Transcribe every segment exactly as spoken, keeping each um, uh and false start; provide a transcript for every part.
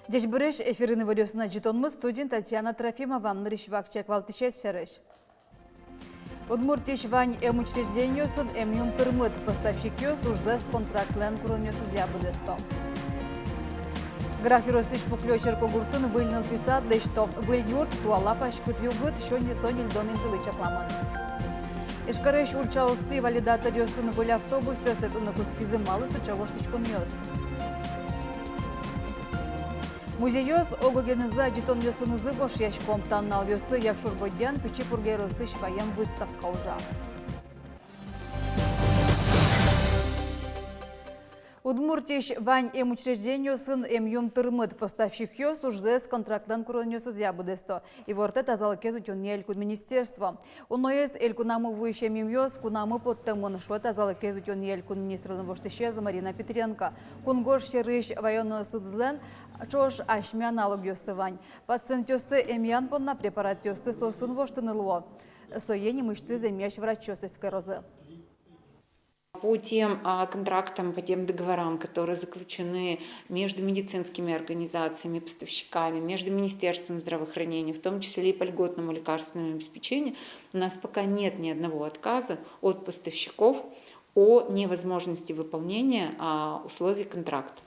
Ӟечбуресь! Эфирын «Иворъёс» но ӝытонмы, студиын Татьяна Трофимова. Нырысь вакчияк валтӥсез сярысь. Удмуртиысь вань эмучреждениосын эмъюм тырмыт. Поставщикъёс ужзэс контрактлэн куронъёсызъя быдэсто. Грах ёросысь Пуклё черкогуртын выль нылпи сад лэсьто. Выль юрт туала паськыт югыт, со ньыльдон интылы чакламын. Ижкарысь ульчаостӥ валидаторъёсын выль автобусъёс ветлыны кутскизы. Малы сыӵе воштӥськонъёс? Музейёс ог-огенызы адӟытонъёсынызы вошъясько. Та нуналъёсы Якшур-Бӧдьяын Пичи Пурга ёросысь ваем выставка ужа. Удмуртиысь вань эмучреждениосын эмъюм тырмыт. Поставщикъёс ужзэс контрактлэн куронъёсызъя быдэсто, ивортэ тазалыкез утёнъя элькун министерство. Уноез элькунамы вуись эмъюмъёс кунамы поттэмын, шуэ тазалыкез утёнъя элькун министрлэн воштӥсез Марина Петренко. Кунгож сьӧрысь ваёнъёсынызлэн ӵош асьме аналогъёссы вань. Пациентъёсты эмъян понна препаратъёсты соосын воштыны луо. Сое нимысьтыз эмъясь врачъёс эскерозы. По тем, а, контрактам, по тем договорам, которые заключены между медицинскими организациями, поставщиками, между Министерством здравоохранения, в том числе и по льготному лекарственному обеспечению, у нас пока нет ни одного отказа от поставщиков о невозможности выполнения, а, условий контракта.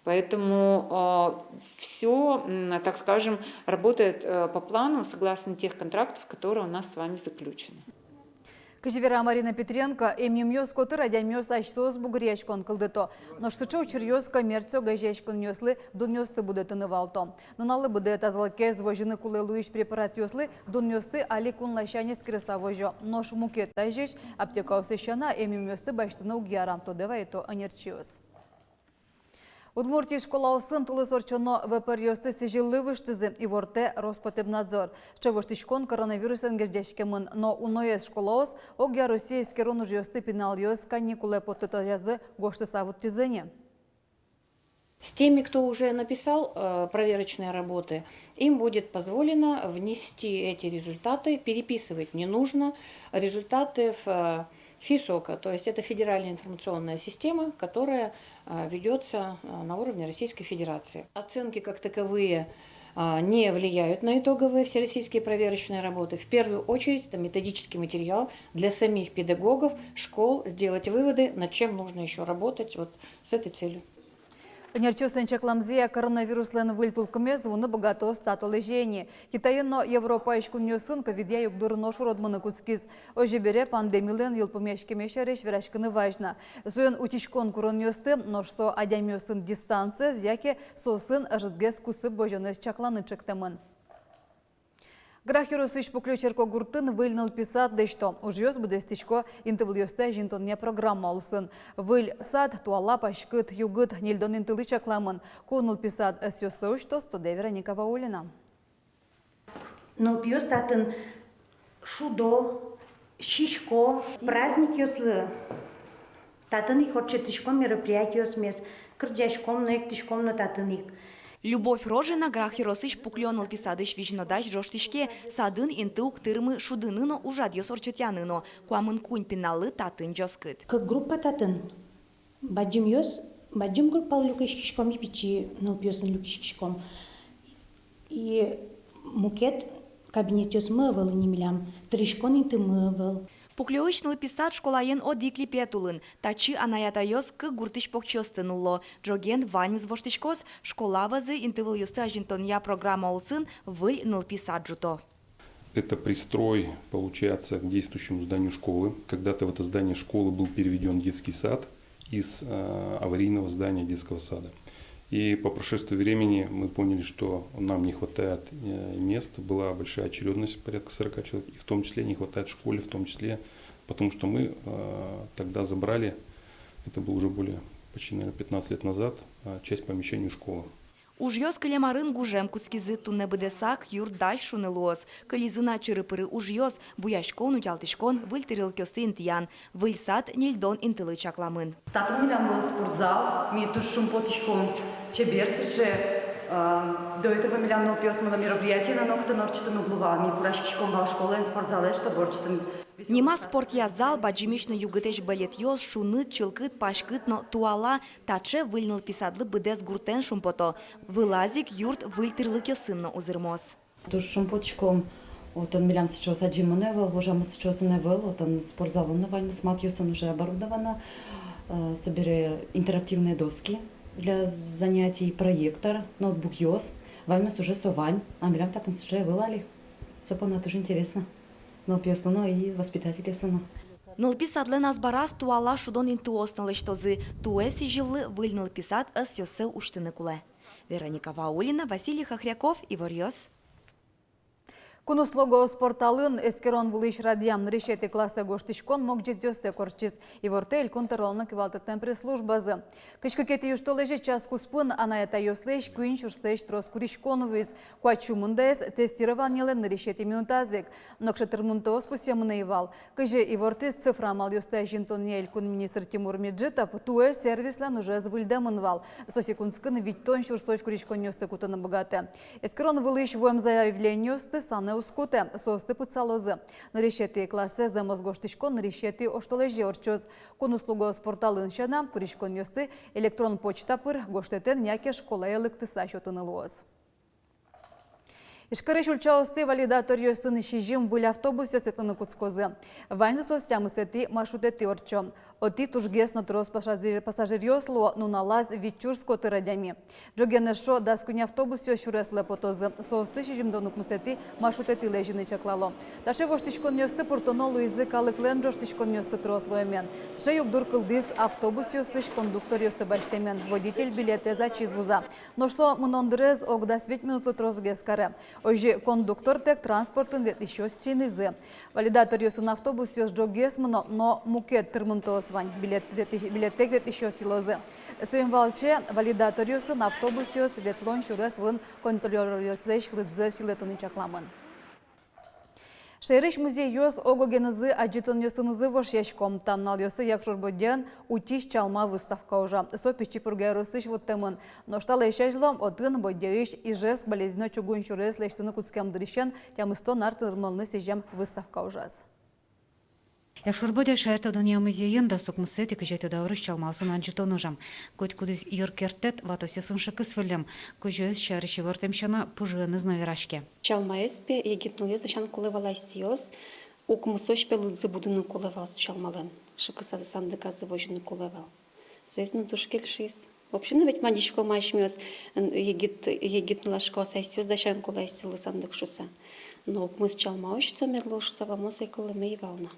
Поэтому все, так скажем, работает, э, по плану, согласно тех контрактов, которые у нас с вами заключены. Кызьы вера Марина Петренко, эмъюмъёс котыр адямиос асьсэос бугыръяськон кылдыто. Нош сыӵе учыръёс коммерция огазеяськонъёслы дунъёсты будэтыны валто. Нуналлы быдэ тазалыкез возьыны кулэ луись препаратъёслы дунъёсты али кун ласянь эскерыса возё. Нош мукет азьысь аптекаосы сяна эмъюмъёсты басьтыны уг яра, тодэ вайыто ӧнерчиос. Удмуртиысь школаосын тулыс ортчоно вепыръёсты сӥзьыллы выжтӥзы, ивортэ Роспотребнадзор. Сыӵе воштӥськон коронавирусэн герӟаськемын, но уноез школаос огъя Россия эскерон ужъёсты пиналъёс каникулэ поттытозязы гожтыса вуттӥзы ни. С теми, кто уже написал, э, проверочные работы, им будет позволено внести эти результаты, переписывать не нужно, результаты в, э, ФИСОКа, то есть это федеральная информационная система, которая, э, ведётся, э, на уровне Российской Федерации. Оценки как таковые, а, не влияют на итоговые всероссийские проверочные работы. В первую очередь это методический материал для самих педагогов, школ, сделать выводы, над чем нужно ещё работать вот с этой целью. Ӧнерчиослэн чакламзыя, коронавируслэн выль тулкымез вуыны быгатоз та толэзе ини. Китайын но Европаысь кунъёсын ковидъя югдур нош урод мыныны кутскиз. Озьы бере, пандемилэн йылпумъяськемез сярысь вераськыны вазь на. Соин утиськон куронъёсты, нош со адямиосын дистанциез яке соосын ӧжытгес кусып возёнэз чакланы чектэмын. Грах ёросысь Пуклё черкогуртын выль нылпи сад лэсьто. Ужъёс быдэстӥсько интывылъёсты азинтонъя программа улсын. Выль сад туала паськыт югыт, ньыльдон интылы чакламын. Ку нылпи сад ӧсъёссэ усьтоз, тодэ Вероника Ваулина. Нылпиос татын шудо, сисько. Праздникъёслы татын ик ортчытӥськом мероприятиосмес, кырӟаськом но, эктӥськом но татын ик. Любовь Рожина Грах ёросысь Пуклё нылпи садысь визьнодась ӝожтӥське. Садын инты уг тырмы шудыны но, ужрадъёс ортчытъяны но. Куамын куинь пиналлы татын ӟоскыт. Кык группа татын. Бадӟымъёс, бадӟым группалы люкиськиськом и пичи нылпиосын люкиськиськом. И мукет кабинетъёсмы ӧвӧл ини милям, тырыськон интымы ӧвӧл. Пуклёысь нылпи сад школаен одӥг липет улын. Татчы анай-атайёс кык гуртысь покчиосты нулло. Ӝоген ваньмыз воштӥськоз, школа вӧзы интывылъёсты азинтонъя программа улсын выль нылпи сад ӝуто. Это пристрой, получается, к действующему зданию школы. Когда-то в это здание школы был переведён детский сад из, э, аварийного здания детского сада. И по прошествии времени мы поняли, что нам не хватает, э, мест. Была большая очередность, порядка сорока человек, и в том числе не хватает школе, в том числе, потому что мы, э, тогда забрали, это было уже более, почти, наверное, пятнадцать лет назад, э, часть помещений школы. Ужъёс кылем арын гужем кутскизы, туннэ быдэсак юрт дась шуыны луоз. Кылизы на чыры-пыры ужъёс: буяськон, утялтӥськон, выль тирлыкъёсты интыян. Выль сад ньыльдон интылы чакламын. Татын милям луоз спортзал, ми туж шумпотӥськом, чебер сыӵе. Э, до этого милям нылпиосмылы мероприятиелэн но нокытын ортчытыны уг луы вал, ми кураськиськом вал школаын спортзалэз, чтобы ортчытыны. Нимаз спортъя зал, бадӟымесь но югытэсь балетъёс, шуныт, чылкыт, паськыт но туала. Таӵе выль нылпи садлы быдэс гуртэн шумпото. Вылаз ик юрт выль тӥрлыкъёсын но узырмоз. Туж шумпотӥськом, отын милям сыӵеос адӟемын ӧвӧл, вожамы сыӵеосын ӧвӧл, отын спортзалын но ваньмыз матъёсын уже оборудовано, э, собере интерактивные доски для занятий, проектор, ноутбукъёс, ваньмыз уже со вань, а милям татын сыӵе ӧвӧл али. Со понна туж интересно нылпиослы но и воспитательёслы но. Нылпи садлэн азбараз туала шудон интыос но лэсьтозы. Туэ сӥзьыллы выль нылпи сад ӧсъёссэ усьтыны кулэ. Вероника Ваулина, Василий Хохряков, «Иворъёс». Кун услугаос порталын эскерон вылысь радъям нырысетӥ классэ гожтӥськон могӟетъёссэ ортчиз. Ивортэ Элькун тӧролэн кивалтэтлэн пресс-службазы. Кызь кыкетӥ южтолэзе час куспын анай-атайёслэсь куинь сюрслэсь трос куриськон вуиз. Куать сю мындаез тестированиелэн нырысетӥ минутаз ик. Нокыӵе тырмымтэос пусъемын ӧй вал. Кызьы ивортӥз цифра амалъёсты азинтонъя элькун министр Тимур Меджитов, туэ сервислэн ужез выльдэмын вал. Со секундскын витьтон сюрслэсь куриськонъёсты кутыны быгатэ. Эскерон вылысь вуэм заявлениосты санэ уз кутэ, соосты пытсалозы. Нырысетӥ классэ зэмос гожтӥськон нырысетӥ оштолэзе ортчоз. Кун услугаос порталын сяна, куриськонъёсты электрон почта пыр гожтэтэн яке школае лыктыса сётыны луоз. Ижкарысь ульчаосты валидаторъёсын сизьым выль автобусъёс ветлыны кутскозы. Ваньзы соос тямысэтӥ маршрутэтӥ ортчо. Отӥ тужгес но трос пассажир-, пассажиръёс луо, нуналаз вить сюрс котыр адями. Ӝоген эшшо дас куинь автобусъёс сюрес потозы. Соосты сизьымдон укмысэтӥ маршрутэтӥ лэзьыны чаклало. Таӵе воштӥськонъёсты пыртоно луизы калыклэн ӝожтӥськонъёссы трос луэмен. Сыӵе югдур кылдӥз автобусъёсысь кондукторъёсты басьтэмен. Водитель билетэз ачиз вуза. Нош со мынон дырез ог дас вить минутлы тросгес каре. Озьы кондуктортэк транспортын ветлӥсьёс синӥзы. Валидаторъёсын автобусъёс ӝоггес мыно, но мукет тырмымтэос вань. Билет ветлӥ-, билеттэк ветлӥсьёс йылозы. Соин валче валидаторъёсын автобусъёс ветлон сюрес вылын контролёръёслэсь лыдзэс йылэтыны чакламын. Шаерысь музейёс ог-огенызы адӟытонъёсынызы вошъясько. Та нуналъёсы Якшур-Бӧдьяын «Утись чалма» выставка ужа. Со Пичи Пурга ёросысь вуттэмын. Нош талэсь азьло отын Бӧдьяысь Ижевск-Балезино чугун сюрес лэсьтыны кутскем дырысен тямыстон ар тырмымон сӥзем выставка ужаз. Якшур-Бӧдья шаертодонъя музейын дас укмысэтӥ-кызетӥ даурысь чалмаосын адӟытон ужа. Котькудӥз йыркерттэт ватосъёсын шыкыс выллем. Кузёез, сярысь ивортэмъёс сяна, пужыеныз но вераське. Чалмаез пе егит нылъёс дасян кулэ вал асьсэос, укмысозь пе лыдзы будыны кулэ вал со чалмалэн, шыкысазы сандыказы возьыны кулэ вал. Соиз мыным туж кельшиз. Вообще, ну, ведь мадиськом асьмеос, н-, егит, егит нылашкаос асьсэос дасян кулэ асьсэлы сандык шуса. Но укмыс чалмаозь со мерло шуса вал, мон сое кыллэме ӧй вал на.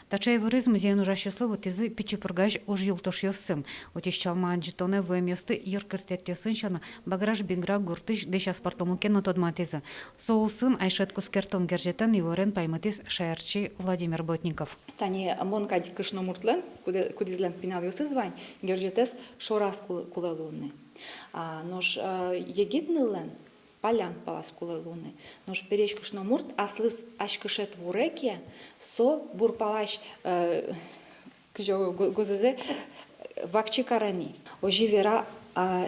Таӵе иворез музейын ужасьёслы вуттӥзы Пичи Пургаысь ужъюлтошъёссы. «Утись чалма» адӟытонэ вуэмъёсты йыркертэтъёсын сяна, Баграш-Бигра гуртысь дӥсяспортлы мукет но тодматӥзы. Со улсын айшет кускертон герӟетэн иворен паймытӥз шаерчи Владимир Ботников. Тани мон кадь кышномуртлэн, кудэ-, кудӥзлэн пиналъёсыз вань, герӟетэз шораз кул-, кулэ луыны. А, нош, э, егит ныллэн паллян палаз кулэ луыны. Нош пересь кышномурт аслыз азькышет вуре ке, со бур палась, э, кызьы го-, гозэзэ вакчи каре ни. Озьы вера, а,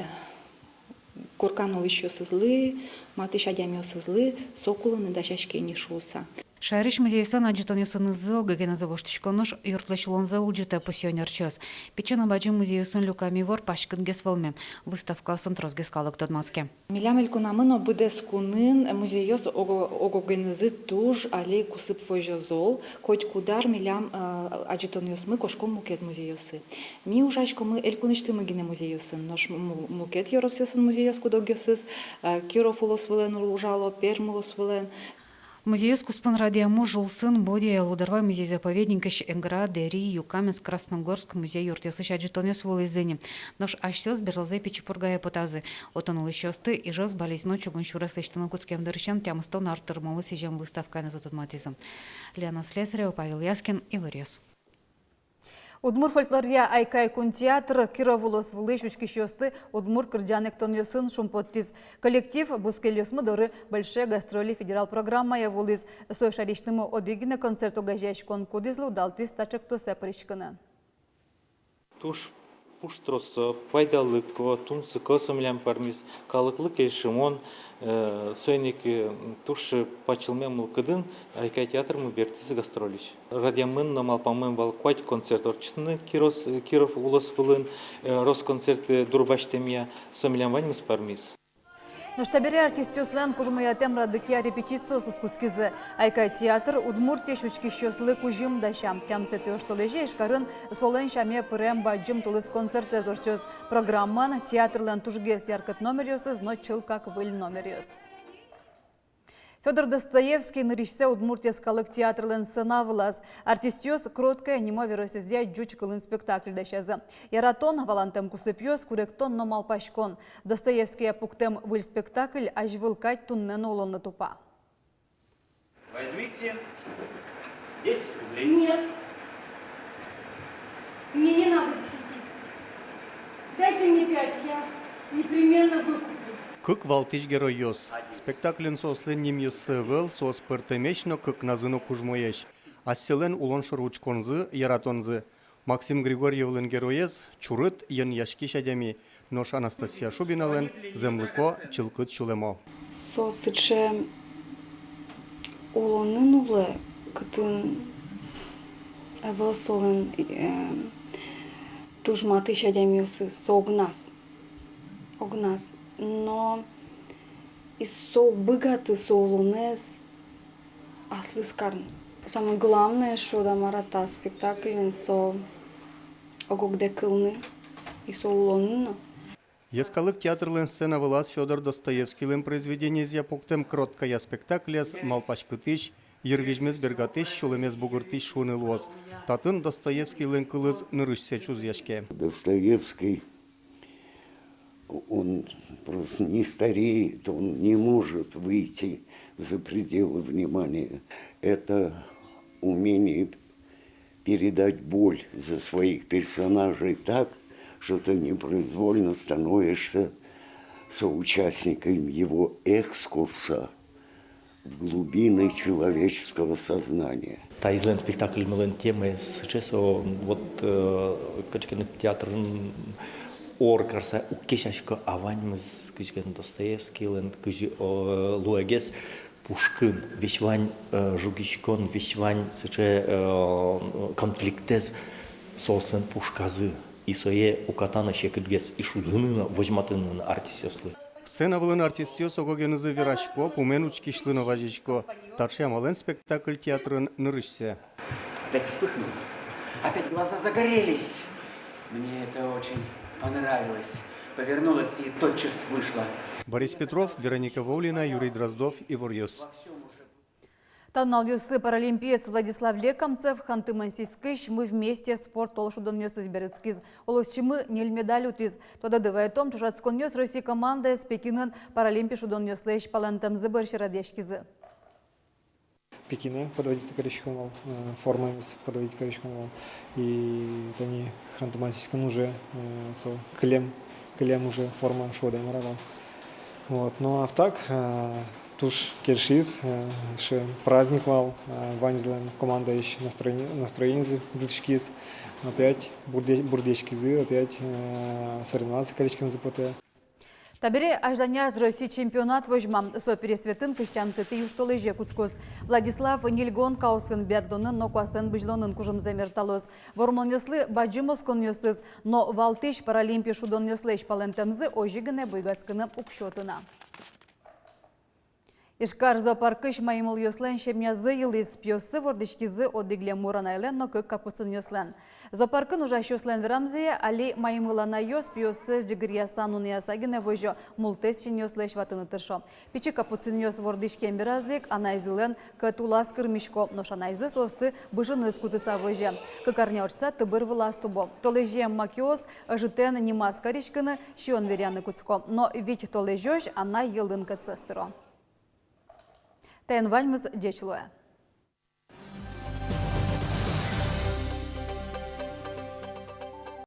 коркан улӥсьёсызлы, матысь адямиосызлы со кулыны дасяське ни шуыса. Шаерысь музейёслэн адӟытонъёсынызы ог-огенызы воштӥськон уж юртлэсь улонзэ улӟытэ, пусъё ӧнерчиос. Пичи но бадӟым музейёсын люкам ивор паськытгес вӧлме, выставкаосын тросгес калык тодматске. Милям элькунамы но быдэс кунын музейёс ог-, ог-огенызы туж али кусып возё зол, котькуд ар милям, э, адӟытонъёсмы кошко мукет музейёсы. Ми ужаськомы элькунысьтымы гинэ музейёсын, нош му-, мукет ёросъёсын музейёс куд-огъёсыз, э, Киров улос вылын ужало, Пермь улос вылын. Музейёс куспын радъям уж улсын Бӧдьяе Лудорвай музей-заповедникысь Эгра, Дэри, Юкаменск, Красногорск музей юртъёсысь адӟытонъёс вуылӥзы ни. Нош асьсэос берлозэ Пичи Пургае потазы. Отын улӥсьёсты Ижевск-Балезино чугун сюрес лэсьтыны кутскем дырысен тямыстон ар тырмымон сӥзем выставкаенызы тодматӥзы. Лена Слесарева, Павел Яскин, Иворъёс. Удмурт фольклоръя «Айкай» кун театр Киров улос вылысь учкисьёсты удмурт кырӟан-эктонъёсын шумпоттӥз. Коллектив бускельёсмы доры «Большие гастроли» федерал программая вуылӥз. Сое шарисьтымы одӥг гинэ концерт огазеяськон, кудӥзлы удалтӥз та ӵектосэ пыриськыны. Туж Пуштросо, пайдалыко, тунсыко со милям пӧрмиз, калыклы кельшымон, э, соин ик, э, туж пачылмем мылкыдын «Айкай» театрмы бертӥз гастрольысь. Радъямын но малпамын вал куать концерт ортчытыны Кирос-, Киров улос вылын, э, рос-концерт, э, дурбасьтэмъя, со милям ваньмыз пӧрмиз. Нош табере артистъёслэн кужмоятэм радлыкъя репетициосыз кутскизы. «Айкай» театр Удмуртиысь учкисьёслы кузьым дася. Тямысэтӥ оштолэзе Ижкарын солэн сяме пырем бадӟым тулыс концертэз ортчоз. Программаын театрлэн тужгес яркыт номеръёсыз но чылкак выль номеръёс. Фёдор Достоевский нырысьсэ Удмуртиысь калык театрлэн сцена вылаз. Артистъёс «Кроткая» нимо веросэзъя ӟуч кылын спектакль дасязы. Яратон, валантэм кусыпъёс, куректон но малпаськон. Достоевскиен пуктэм выль спектакль азьвыл кадь туннэ но улонлы тупа. Возьмите десять рублей. Нет. Мне не надо десяти. Дайте мне пять, я непременно выкуплю. Кык валтӥсь геройёс. Спектакльын соослэн нимъёссы ӧвӧл, соос пӧртэмесь но кыкназы но кужмоесь. Асьсэлэн улон шоры учконзы, яратонзы. Максим Григорьевлэн героез — чурыт, йӧнъяськись адями, нош Анастасия Шубиналэн — зэмлыко, чылкыт сюлэмо. Со сыӵе улонын улэ, кытын ӧвӧл солэн, э, туж матысь адямиосыз, со огназ. Огназ. Но и со уг быгаты со улонэз аслыз карны. Самое главное, шуод-а, мар-а, та спектакльын, со ог-огдэ кылны и со улонын но. Йӧскалык театрлэн сцена вылаз Фёдор Достоевскийлэн произведениезъя пуктэм «Кроткая» спектаклез малпаськытӥсь, йырвизьмес бергатӥсь, сюлэмез бугыртӥсь шуыны луоз. Татын Достоевскийлэн кылыз нырысьсэ чузъяське. Достоевский, он просто не стареет, он не может выйти за пределы внимания. Это умение передать боль за своих персонажей так, что ты непроизвольно становишься соучастником его экскурса в глубины человеческого сознания. Таизлэн спектакльмылэн темаез сыӵе со, вот, э, кыӵе ке но театрын ор карыса уг кесяськы, а ваньмыз кызьы ке но Достоевскийлэн, кызьы, э, луэгес Пушкын, весь вань, э, жугиськон, весь вань сыӵе, э, конфликтэз соослэн пушказы. И сое уката но секытгес и шудыны но, возьматыны но артистъёслы. Сцена вылын артистъёс ог-огенызы верасько, пумен учкисьлы но вазисько. Таӵе амалэн спектакль театрын нырысьсэ. Опять вспыхнула. Опять глаза загорелись. Мне это очень понравилось. Повернулась и тотчас вышла. Борис Петров, Вероника Вовлина, Юрий Дроздов, «Иворъёс». Та нуналъёсы паралимпиец Владислав Лекомцев Ханты-Мансийскысь «Мы вместе» спорт толшудонъёсысь берытскиз. Улосчимы ньыль медаль утӥз. Тодады вайытом, ӵошатсконъёс Россия командаез Пекинын паралимпи шудонъёслэсь палэнтэмзы бӧрсьы радъяськизы. Пекинэ подводить кариськом вал, э, формаез подводить кариськом вал. И тани Ханты-Мансийскын уже, э, со кылем, кылем уже форма, шуод-а, мар-а вал. Вот. Ну а так, э, туж кельшиз, э, сыӵе праздник вал, э, ваньзылэн командаысь настроени-, настроениезы ӝутскиз. Опять бурде-, бурдъяськизы, опять, э, соревноваться кариськемзы потэ. Табере азьланяз Россия чемпионат возьма. Со Пересветын кызь тямысэтӥ южтолэзе кутскоз. Владислав ньыль гонкаосын, биатлонын но куасэн бызьылонын кужымзэ мерталоз. Вормонъёслы бадӟым осконъёсыз, но валтӥсь паралимпи шудонъёслэсь палэнтэмзы озьы гинэ буйгатскыны уг сёты на. Ижкар зоопаркысь маймылъёслэн семьязы йылӥз. Пиоссы вордӥськизы одӥг лемур анайлэн но кык капуцинъёслэн. Зоопаркын ужасьёслэн верамзыя, али маймыл анайёс пиоссэс ӟыгыръяса, нуныяса гинэ возё, мултэс синъёслэсь ватыны тыршо. Пичи капуцинъёс вордӥськем бераз ик анайзылэн кӧт улаз кырмисько, нош анайзы соосты быжыныз кутыса возе. Кык арня ортчыса тыбыр вылаз тубо. Толэзе макеос ӧжытэн нимаз кариськыны, сиён веръяны кутско. Но вить толэзёзь анай йӧлын кӧтсэс тыро. Таин ваньмыз, ӟеч луэ.